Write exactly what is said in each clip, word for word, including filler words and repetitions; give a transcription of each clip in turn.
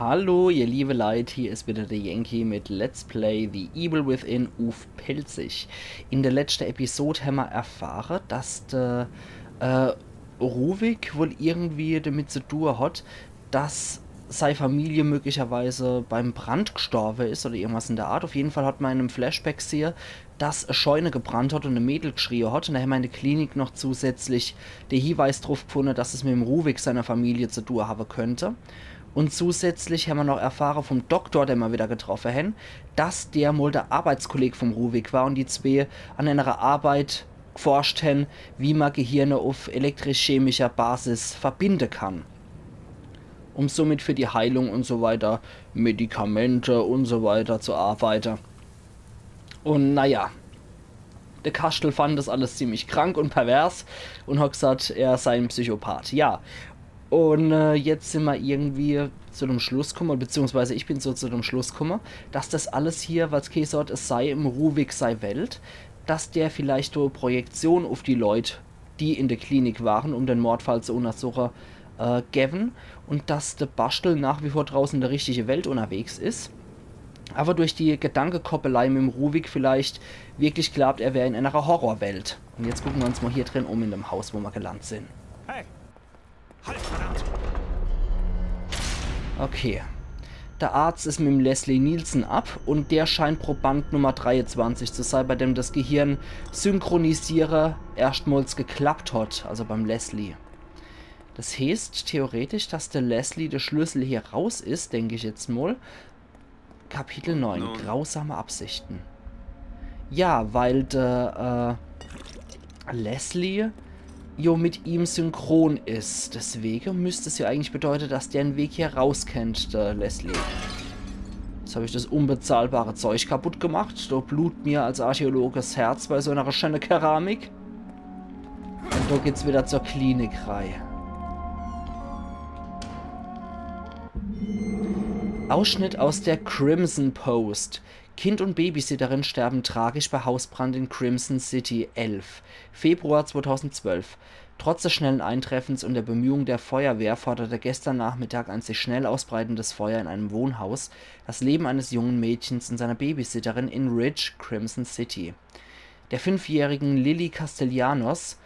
Hallo, ihr liebe Leit, hier is wieder der Yankee mit Let's Play The Evil Within uff Pälzisch. In der letschte Episod hämmer erfahre, dass der äh, Ruvik wohl irgendwie damit zu tue hat, dass sei Familie möglicherweise beim Brand gestorbe is oder irgendwas in der Art. Auf jeden Fall hat mer in em Flashback gesehe, dass e Scheune gebrannt hat und e Mädel geschrie hat. Und do hämmer in der Klinik noch zusätzlich de Hiweis drauf gefunne, dass es mit em Ruvik seiner Familie zu tue habe könnte. Und zusätzlich hämmer noch erfahre vom Doktor, den mer wieder getroffe hän, dass der mol der Arbeitskolleg vom Ruvik war und die zwee an enere Arbeit geforscht hän, wie mer Gehirne uff elektrisch-chemischer Basis verbinde kann, um somit für die Heilung und so weiter, Medikamente und so weiter zu arbeite. Und naja, der Kastel fand das alles ziemlich krank und pervers und hat gesagt, er sei en Psychopath. Ja, und äh, jetzt sin mer irgendwie zu dem Schluss kumme, beziehungsweise ich bin so zu dem Schluss kumme, dass das alles hier, was gheeße hat, es sei em Ruvik sei Welt, dass der vielleicht so Projektion uff die Leit, die in der Klinik waren, um den Mordfall zu untersuche, äh, gewwe und dass der Baschtel nach wie vor draußen in der richtige Welt unterwegs is, aber durch die Gedankekoppelei mit em Ruvik vielleicht wirklich glaubt, er wär in enere Horrorwelt. Und jetzt gucke mer uns mol hier drin um in dem Haus, wo mer gelandet sin. Hey! Halt, verdammt! Okay. Der Arzt is mit em Leslie Nielsen ab und der scheint Proband Nummer dreiundzwanzig zu sei, bei dem das Gehirn synchronisiere erschtmols geklappt hat, also beim Leslie. Das heeßt theoretisch, dass der Leslie der Schlüssel hier raus is, denk ich jetzt mol. Kapitel neun, Nun. Grausame Absichten. Ja, weil der äh, Leslie jo mit ihm synchron is. Deswege müsst es jo eigentlich bedeute, dass der en Weg hier raus kennt, der Leslie. Jetzt hab ich das unbezahlbare Zeug kaputt gemacht. Do blut mir als Archäologe das Herz bei so enere schöne Keramik. Und do geht's wieder zur Klinik rei. Ausschnitt aus der Crimson Post. Kind und Babysitterin sterben tragisch bei Hausbrand in Crimson City, elf. Februar zweitausendzwölf. Trotz des schnellen Eintreffens und der Bemühung der Feuerwehr forderte gestern Nachmittag ein sich schnell ausbreitendes Feuer in einem Wohnhaus das Leben eines jungen Mädchens und seiner Babysitterin in Ridge, Crimson City. Der fünfjährigen Lily Castellanos,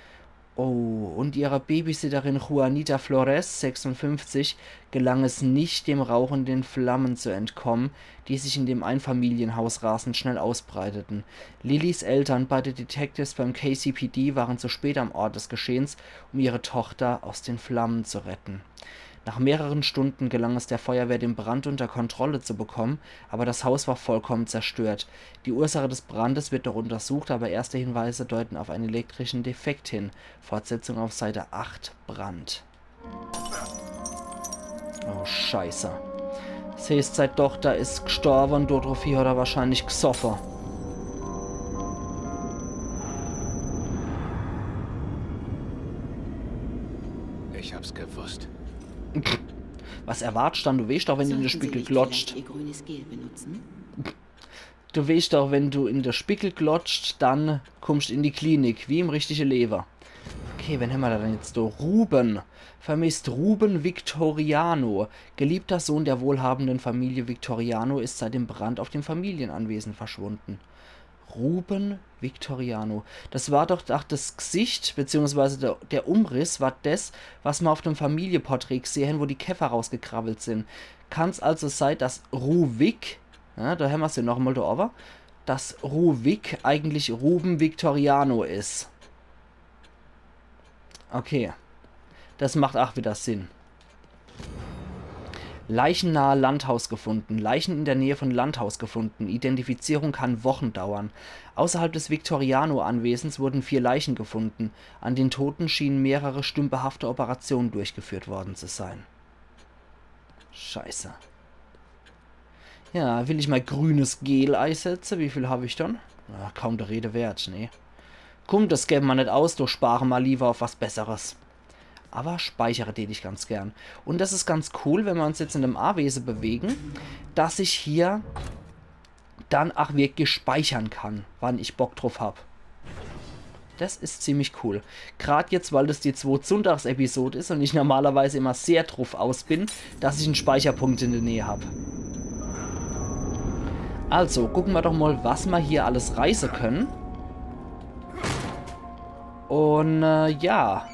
oh, und ihrer Babysitterin Juanita Flores, sechsundfünfzig, gelang es nicht, dem rauchenden Flammen zu entkommen, die sich in dem Einfamilienhaus rasend schnell ausbreiteten. Lillys Eltern, beide Detectives beim K C P D, waren zu spät am Ort des Geschehens, um ihre Tochter aus den Flammen zu retten. Nach mehreren Stunden gelang es der Feuerwehr, den Brand unter Kontrolle zu bekommen, aber das Haus war vollkommen zerstört. Die Ursache des Brandes wird noch untersucht, aber erste Hinweise deuten auf einen elektrischen Defekt hin. Fortsetzung auf Seite acht, Brand. Oh, Scheiße. Das heeßt, sei Tochter is gestorbe und dodruf hat er wahrscheinlich gesoffe. Ich hab's gewusst. Was erwartest dann? Du weescht doch, wenn du in de Sollten Sie Spiegel nicht glotscht. vielleicht Ihr grünes Gel benutzen? Du weescht doch, wenn du in de Spiegel glotscht, dann kummst in die Klinik, wie im richtige Lewe. Okay, wen hämmer da denn jetzt do? Ruben. Vermisst Ruben Victoriano. Geliebter Sohn der wohlhabenden Familie Victoriano ist seit dem Brand auf dem Familienanwesen verschwunden. Ruben Victoriano. Das war doch, ach, das Gesicht, beziehungsweise der, der Umriss war das, was mer auf dem Familienporträt gesehe hän, wo die Käfer rausgekrabbelt sin. Kann's also sei, dass Ruvik, ja, do hämmer's jo noch emol do owwe, dass Ruvik eigentlich Ruben Victoriano is. Okay. Das macht ach wieder Sinn. Leichen nahe Landhaus gefunden. Leichen in der Nähe von Landhaus gefunden. Identifizierung kann Wochen dauern. Außerhalb des Victoriano-Anwesens wurden vier Leichen gefunden. An den Toten schienen mehrere stümperhafte Operationen durchgeführt worden zu sein. Scheiße. Ja, will ich mol grünes Gel eisetze? Wie viel hab ich dann? Ja, kaum der Rede wert, ne? Kumm, das gebe mer net aus, do spare mer liewer auf was Besseres. Aber speichere tät ich ganz gern. Und das is ganz cool, wenn mer uns jetzt in dem Awese bewegen, dass ich hier dann ach wirklich speichern kann, wann ich Bock druf hab. Das is ziemlich cool. Grad jetzt, weil das die zwote Sunntagsepisode is und ich normalerweise immer sehr druff aus bin, dass ich en Speicherpunkt in de Näh hab. Also, gucke mer doch mol, was mer hier alles reiße könne. Und, äh, ja.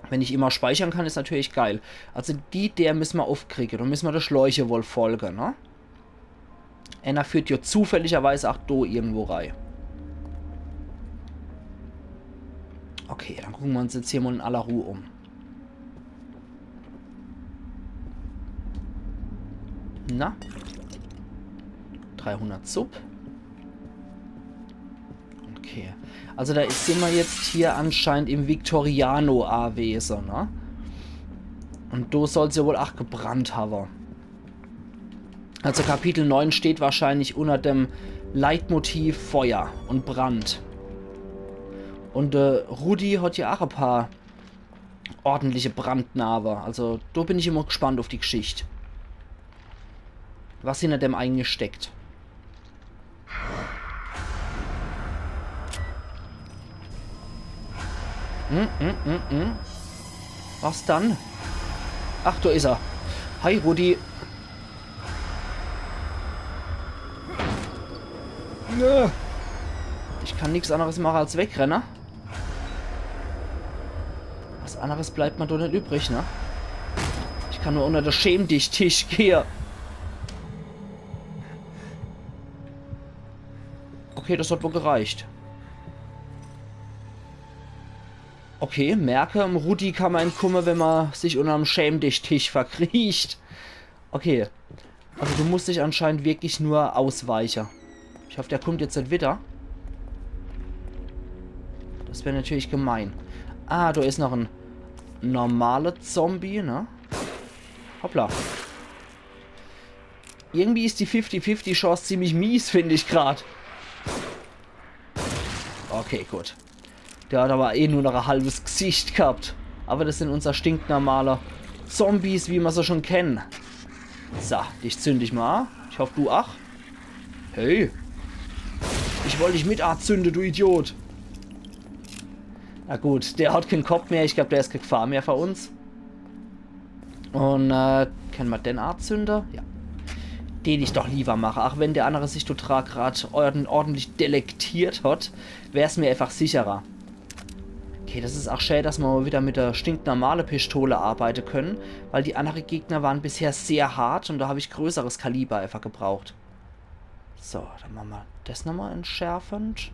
Wenn ich immer speichere kann, is natürlich geil. Also die, der misse mer uffkriege. Do misse mer de Schläuche wohl folge, ne? Änner führt jo zufälligerweise ach do irgendwo rei. Okay, dann gucke mer uns jetzt hier mol in aller Ruh um. Na? Dreihundert Sub. Okay. Also do sin mer jetzt hier anscheinend im Victoriano awese, ne? Und do soll's jo wohl ach gebrannt hawwe. Also Kapitel neun steht wahrscheinlich unner dem Leitmotiv Feuer und Brand. Und, äh, Rudi hat jo ach e paar ordentliche Brandnarwe. Also do bin ich immer gespannt uff die Geschicht. Was hinner dem eigentlich steckt. Hm, hm, hm, hm. Was dann? Ach, do is er. Hi, Rudi. Nö. Ich kann nix anneres mache als wegrenne. Was anneres bleibt mer doch net übrig, ne? Ich kann nur unner de Schäm-dich-Tisch gehe. Okay, das hat wohl gereicht. Okay, merke, em Rudi kann mer entkumme, wenn mer sich unnerm Schäm-dich-Tisch verkriecht. Okay. Also du musst dich anscheinend wirklich nur ausweiche. Ich hoff, der kummt jetzt net widder. Das wär natürlich gemein. Ah, do is noch en normale Zombie, ne? Hoppla. Irgendwie is die fifty fifty Chance ziemlich mies, find ich grad. Okay, gut. Der hat awwer eh nur noch e halbes Gesicht gehabt. Awwer das sin unser stinknormale Zombies, wie mer se schon kennen. So, dich zünd ich mol a. Ich hoff, du ach. Hey. Ich wollt dich mit azünde, du Idiot. Na gut, der hat keen Kopp mehr. Ich glaab, der is kee Gefahr mehr für uns. Und, äh, kenne mer den azünde? Ja. Den ich doch liewer mache. Ach wenn der annere sich total grad ord-, ordentlich delektiert hat, wär's mir einfach sicherer. Okay, das is ach schä, dass mer mol widder mit der stinknormale Pistole arbeite kenne, weil die annere Gegner waren bisher sehr hart und do hab ich größeres Kaliber einfach gebraucht. So, dann mache mer das nochmol entschärfend.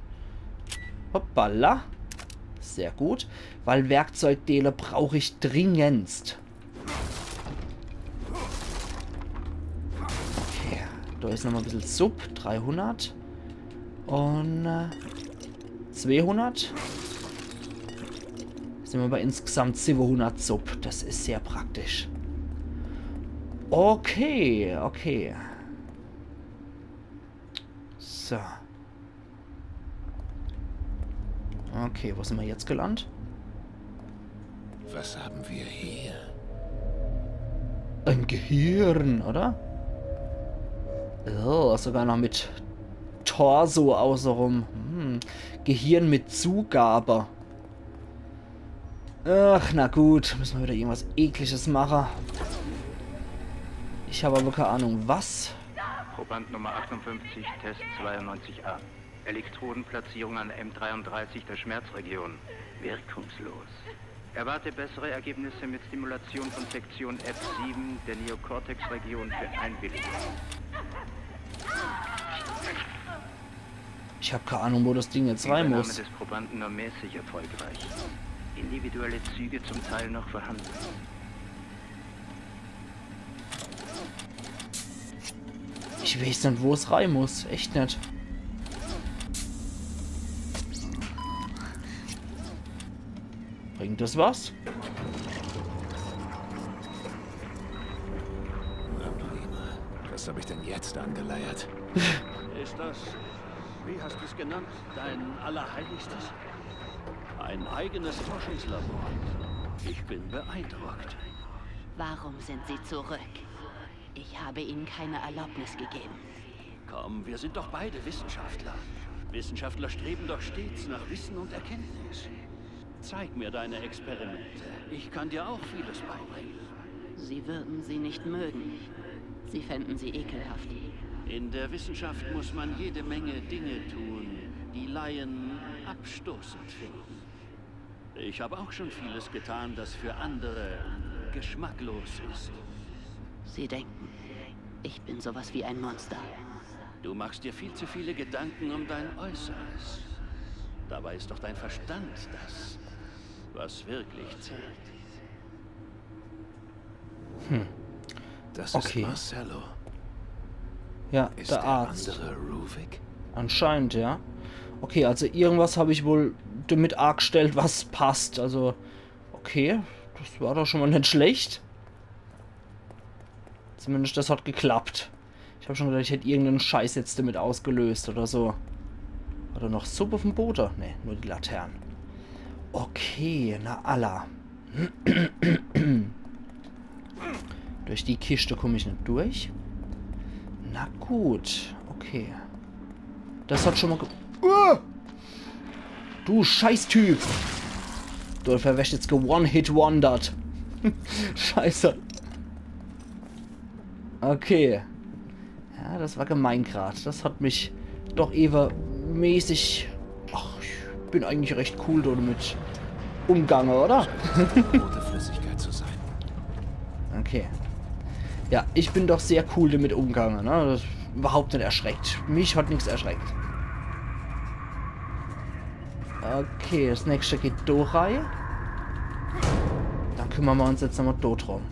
Hoppala. Sehr gut. Weil Werkzeugdeele brauch ich dringendst. Okay, do is nochmol e bissel Sub. Dreihundert. Und, äh, zweihundert. Sin mer bei insgesamt siwwehundert Sub. Das is sehr praktisch. Okay, okay. So. Okay, wo sin mer jetzt gelandt? Was haben wir hier? Ein Gehirn, oder? Oh, sogar noch mit Torso außerum. Hm. Gehirn mit Zugabe. Ach, na gut, misse mer widder irgendwas Ekliches mache. Ich hab awwer kee Ahnung, was. Proband Nummer achtundfünfzig, Test zweiundneunzig a. Elektrodenplatzierung an M dreiunddreißig der Schmerzregion. Wirkungslos. Erwarte bessere Ergebnisse mit Stimulation von Sektion F sieben der Neokortexregion für Einwilligung. Ich hab kee Ahnung, wo das Ding jetzt rei muss. Die Übernahme des Probanden nur mäßig erfolgreich. Individuelle Züge zum Teil noch vorhanden. Ich weeß net, wo's rei muss. Echt net. Bringt das was? Na prima. Was hab ich denn jetzt angeleiert? Ist das, wie hast du's genannt, dein Allerheiligstes? Ein eigenes Forschungslabor. Ich bin beeindruckt. Warum sind Sie zurück? Ich habe Ihnen keine Erlaubnis gegeben. Komm, wir sind doch beide Wissenschaftler. Wissenschaftler streben doch stets nach Wissen und Erkenntnis. Zeig mir deine Experimente. Ich kann dir auch vieles beibringen. Sie würden sie nicht mögen. Sie fänden sie ekelhaft. In der Wissenschaft muss man jede Menge Dinge tun, die Laien abstoßend finden. Ich habe auch schon vieles getan, das für andere geschmacklos ist. Sie denken, ich bin sowas wie ein Monster. Du machst dir viel zu viele Gedanken um dein Äußeres. Dabei ist doch dein Verstand das, was wirklich zählt. Hm. Das Okay. Ist Marcelo. Ja, Ist der der Arzt. Andere Ruvik? Anscheinend, ja. Okay, also irgendwas habe ich wohl damit argstellt, was passt. Also, okay, das war doch schon mal nicht schlecht. Zumindest das hat geklappt. Ich habe schon gedacht, ich hätte irgendeinen Scheiß jetzt damit ausgelöst oder so. Oder noch Suppe auf dem Boden? Ne, nur die Laterne. Okay, na alla. Durch die Kiste komme ich nicht durch. Na gut, okay. Das hat schon mal ge... Uah! Du Scheißtyp! Du verwäscht jetzt ge-One-Hit-Wondert. Scheiße. Okay. Ja, das war gemein grad. Das hat mich doch ewe mäßig... Ach, ich bin eigentlich recht cool damit umgange, oder? Rote Flüssigkeit zu sein. Okay. Ja, ich bin doch sehr cool damit umgange, ne? Das überhaupt nicht erschreckt. Mich hat nichts erschreckt. Okay, das nächste geht do rei. Dann kümmern wir uns jetzt nochmal dort drum.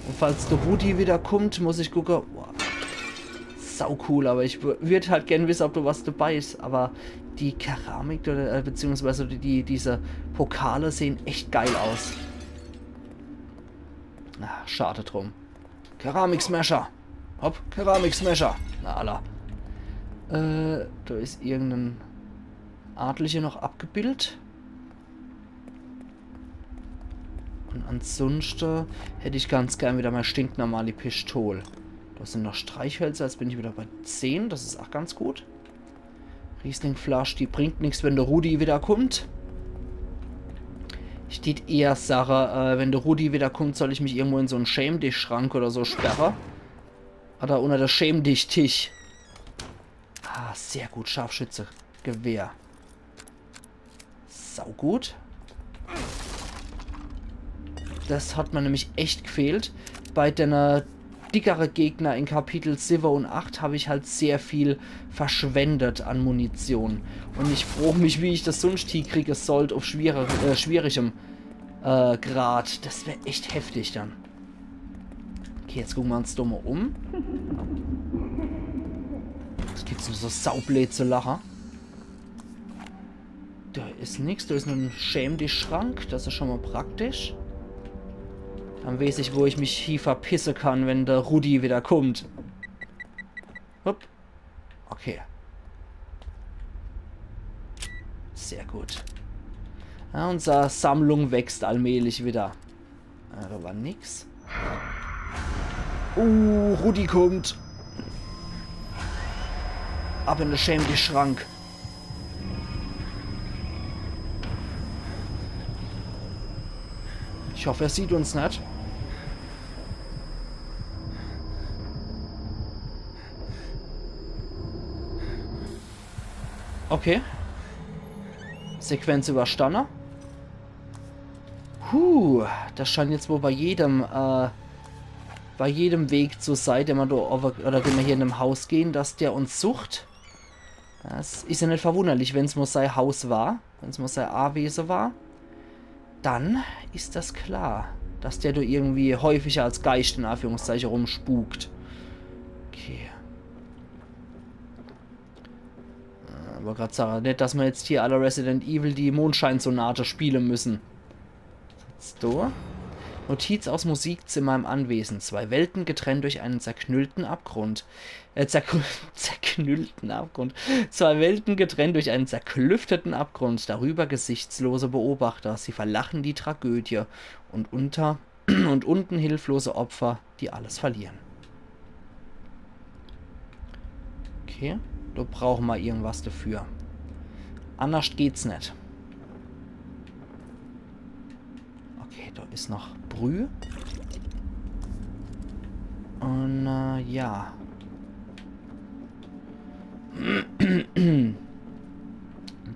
Und falls der Rudi wieder kommt, muss ich gucken. Boah. Sau cool, aber ich wür- würd halt gern wissen, ob da was dabei ist. Aber die Keramik oder äh, beziehungsweise die, die, diese Pokale sehen echt geil aus. Ah, schade drum. Keramiksmasher. Hopp, Keramiksmasher. Na alla. Äh, da ist irgendein Adlicher noch abgebildet. Und ansonsten hätte ich ganz gern wieder mal stinknormale Pistole. Das sind noch Streichhölzer, jetzt bin ich wieder bei zehn, das ist auch ganz gut. Rieslingflasch, die bringt nichts, wenn der Rudi wieder kommt. Ich tät eher sagen, äh, wenn der Rudi wieder kommt, soll ich mich irgendwo in so einen Schäm-dich-Schrank oder so sperren. Oder unter der Schäm-dich-Tisch. Ah, sehr gut, Scharfschütze. Gewehr. Saugut. Das hat mir nämlich echt gefehlt. Bei den dickere Gegner in Kapitel sieben und acht habe ich halt sehr viel verschwendet an Munition. Und ich frage mich, wie ich das sonst hiekriege sollt auf schwierig, äh, schwierigem äh, Grad. Das wäre echt heftig dann. Okay, jetzt gucken wir uns da mal um. Was gibt's denn so saublöd zu lachen? Da ist nix, da ist nur ein Schäm-dich-Schrank, das ist schon mal praktisch. Dann weiß ich, wo ich mich hie verpisse kann, wenn der Rudi wieder kommt. Hopp. Okay. Sehr gut. Ja, unsere Sammlung wächst allmählich wieder. Ah, da war nix. Uh, Rudi kommt. Ab in den Schäm-dich-Schrank. Ich hoffe, er sieht uns nicht. Okay. Sequenz überstanden. Puh, das scheint jetzt wohl bei jedem, äh, bei jedem Weg zu sein, den wir da, oder den wir hier in dem Haus gehen, dass der uns sucht. Das ist ja nicht verwunderlich, wenn's mal sein Haus war, wenn's mal sein Awesen war. Dann ist das klar, dass der da irgendwie häufiger als Geist in Anführungszeichen rumspukt. Okay. Äh, wollte grad sagen, nicht, dass wir jetzt hier à la Resident Evil die Mondscheinsonate spielen müssen. So. Notiz aus Musikzimmer im Anwesen. Zwei Welten getrennt durch einen zerknüllten Abgrund. Äh, zerknü zerknüllten Abgrund. Zwei Welten getrennt durch einen zerklüfteten Abgrund. Darüber gesichtslose Beobachter. Sie verlachen die Tragödie und unter und unten hilflose Opfer, die alles verlieren. Okay, da brauchen wir irgendwas dafür. Annerscht geht's net. Okay, do is noch Brüh. Un, äh, ja.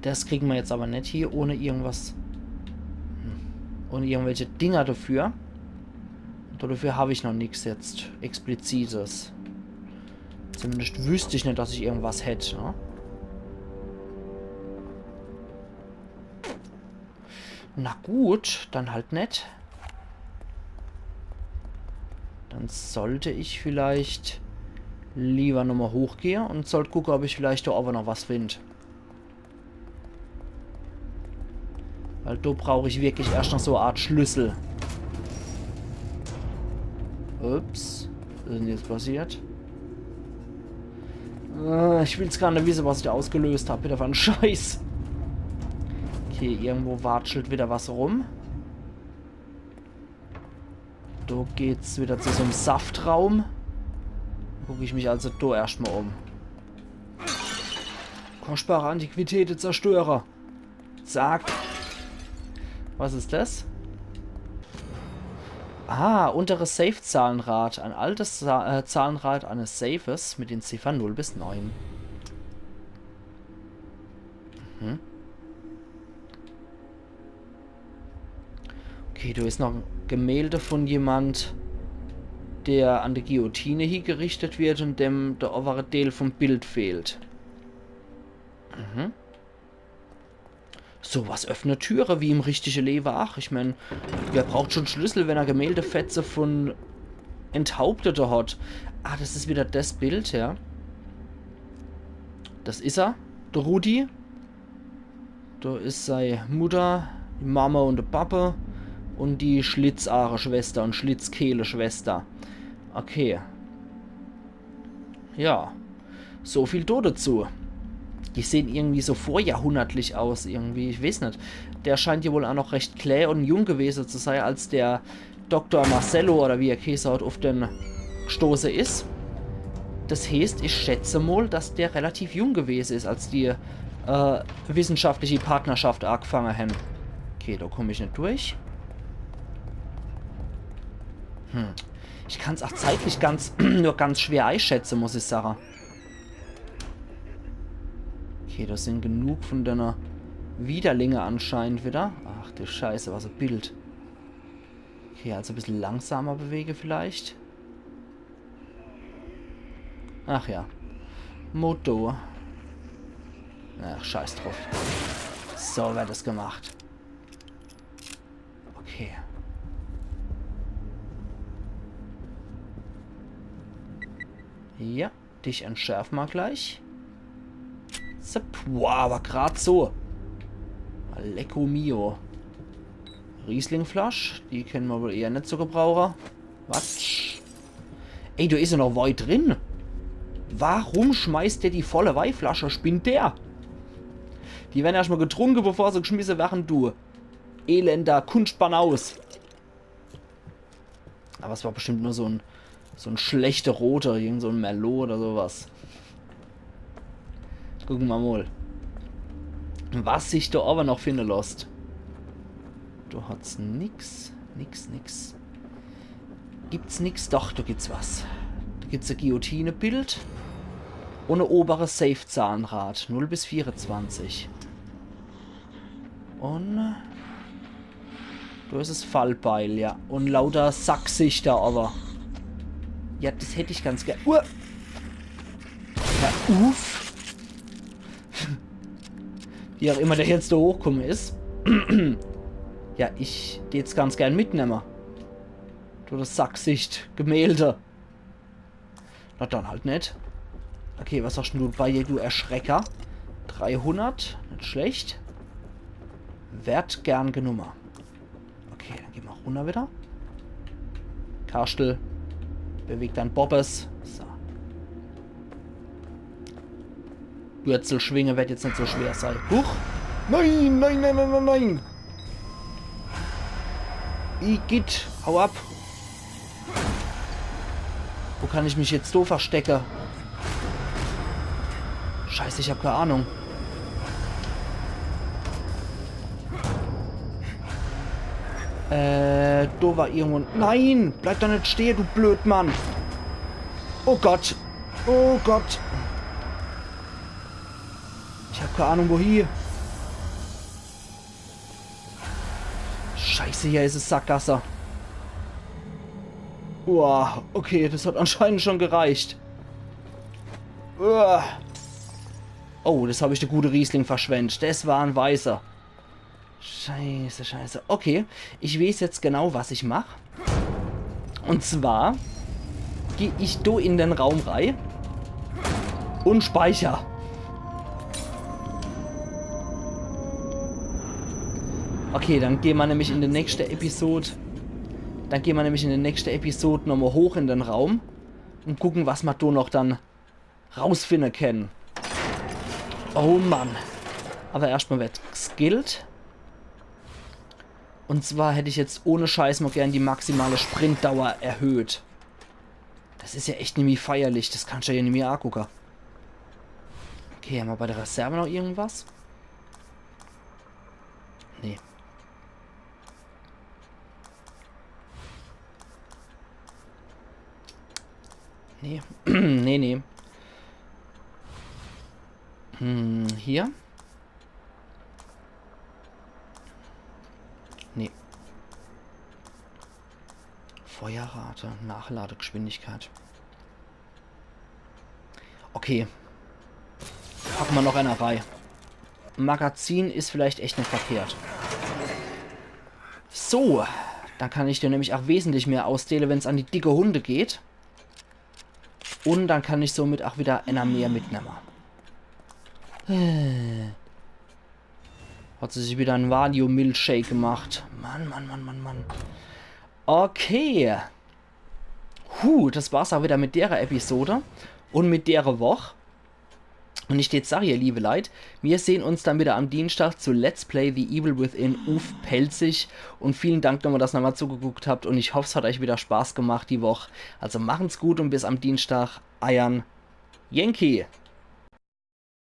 Das kriegen mer jetzt awwer net hie ohne irgendwas. Ohne irgendwelche Dinger dafür. Dafür hab ich noch nix jetzt Explizites. Zumindest wüsst ich net, dass ich irgendwas hätt, ne? Na gut, dann halt net. Dann sollt ich vielleicht lieber nochmol hochgehe un sollt gucke, ob ich vielleicht do owwe noch was find. Weil do brauch ich wirklich erscht noch so e Art Schlüssel. Ups, was is denn jetzt passiert? Äh, ich will's gar net wisse, was ich do ausgelöst hab. Wieder fer en Scheiß. Okay, irgendwo watschelt wieder was rum. Do geht's wieder zu so'm Saftraum. Guck ich mich also do erscht mol um. Kostbare Antiquitätezerstörer. Zack. Was is das? Ah, unteres Safe-Zahlenrad. Ein altes Sa äh, Zahlenrad eines Safes mit den Ziffern null bis neun. Mhm. Okay, do is noch e Gemälde von jemand, der an de Guillotine hiegerichtet wird un dem de owwere Deel vom Bild fehlt. Mhm. So was öffnet Türe wie im richtige Lewe. Ach, ich mein, wer braucht schon Schlüssel, wenn er Gemäldefetze von Enthauptete hat? Ah, das is wieder das Bild, ja. Das is er, de Rudi. Do is sei Mutter, die Mama un de Pappe un die Schlitzaareschwester un Schlitzkehleschwester. Okay. Ja. So viel do dazu. Die sehn irgendwie so vorjahrhundertlich aus, irgendwie. Ich weeß net. Der scheint ja wohl aa noch recht klä un jung gewese zu sei, als der Doktor Marcello, oder wie er gheeße hat, uff den gstoße is. Das heeßt, ich schätze mol, dass der relativ jung gewese is, als die, äh, wissenschaftliche Partnerschaft aagfange hen. Okay, do komm ich net durch. Hm. Ich kann's aa zeitlich ganz, nur ganz schwer eischätze, muss ich sage. Okay, das sin genug von denne Widerlinge anscheinend wieder. Ach du Scheiße, was e Bild. Okay, also e bissel langsamer bewege vielleicht. Ach ja. Moto. Ach, scheiß drauf. So werd das gemacht. Okay. Ja, dich entschärf ma gleich. Zap. Wow, awwer grad so. Lecko mio. Rieslingflasch, die kenne ma wohl eher net so gebrauche. Watsch. Ey, do is jo noch Woi drin. Warum schmeißt der die volle Woiflasche? Spinnt der? Die werre erscht mol getrunke, bevor se geschmisse werre, du elender Kunstbanaus. Awwer es war bestimmt nur so en, so en schlechter Roter, irgend so en Merlot oder so was. Gucke ma mol, was sich do owwe noch finne losst. Do hat's nix, nix, nix. Gibt's nix? Doch, do gibt's was. Do gibt's e Guillotinebild. Un e oberes Safe-Zahnrad. Null bis vierezwanzig. Un do is es Fallbeil, ja. Un lauter Sackgsichter, awwer. Ja, das hätt ich ganz gern. Uah! Ja, uff. Wie auch immer der jetzt do hochkumme is. Ja, ich dät's ganz gern mitnemme. Du, das Sackgsicht, Gemälde. Na dann halt net. Okay, was sagst du bei dir, du Erschrecker? Dreihundert, net schlecht. Werd gern genumme. Okay, dann gehn ma runner wieder. Kaschtel, beweg dein Bobbes. So. Wurzelschwinge werd jetzt net so schwer sei. Huch! Nein, nein, nein, nein, nein, nein! Igitt, hau ab! Wo kann ich mich jetzt do verstecke? Scheiße, ich hab kei Ahnung. Äh, do war irgendwo. Nein! Bleib doch net stehe, du Blödmann! Oh Gott! Oh Gott! Ich hab keine Ahnung, wohin. Scheiße, hier is es Sackgasse. Boah, okay, das hat anscheinend schon gereicht. Uah. Oh, das hab ich de gute Riesling verschwendt. Das war en Weißer. Scheiße, scheiße. Okay, ich weeß jetzt genau, was ich mach. Und zwar geh ich do in den Raum rei und speicher. Okay, dann geh ma nämlich in de nächste Episode. Dann geh ma nämlich in de nächste Episode nochmal hoch in den Raum und gucken, was ma do noch dann rausfinde kenne. Oh Mann. Aber erscht mal werd geskillt. Und zwar hätt ich jetzt ohne Scheiß mal gern die maximale Sprintdauer erhöht. Das is ja echt nimmi feierlich. Das kannsch ja nimmi angucke. Okay, hämmer bei de Reserve noch irgendwas? Nee. Nee. Nee, nee. Hm, hier? Nee. Feuerrate, Nachladegeschwindigkeit. Okay. Packe ma noch einer rei. Magazin is vielleicht echt net verkehrt. So, dann kann ich der nämlich auch wesentlich mehr ausdeele, wenn's an die dicke Hunde geht. Und dann kann ich somit auch wieder einer mehr mitnemme. Äh. Hat sie sich wieder en Valium-Milkshake gemacht. Mann, Mann, Mann, Mann, Mann. Okay. Puh, das war's auch wieder mit derer Episode und mit derer Woch. Und ich deet sage, ihr liebe Leit, mir sehn uns dann wieder am Dienstag zu Let's Play The Evil Within uff Pälzisch. Und vielen Dank nochmal, dass ihr nochmal zugeguckt habt. Und ich hoff, es hat euch wieder Spaß gemacht die Woch. Also machen's gut und bis am Dienstag. Eiern Yankee.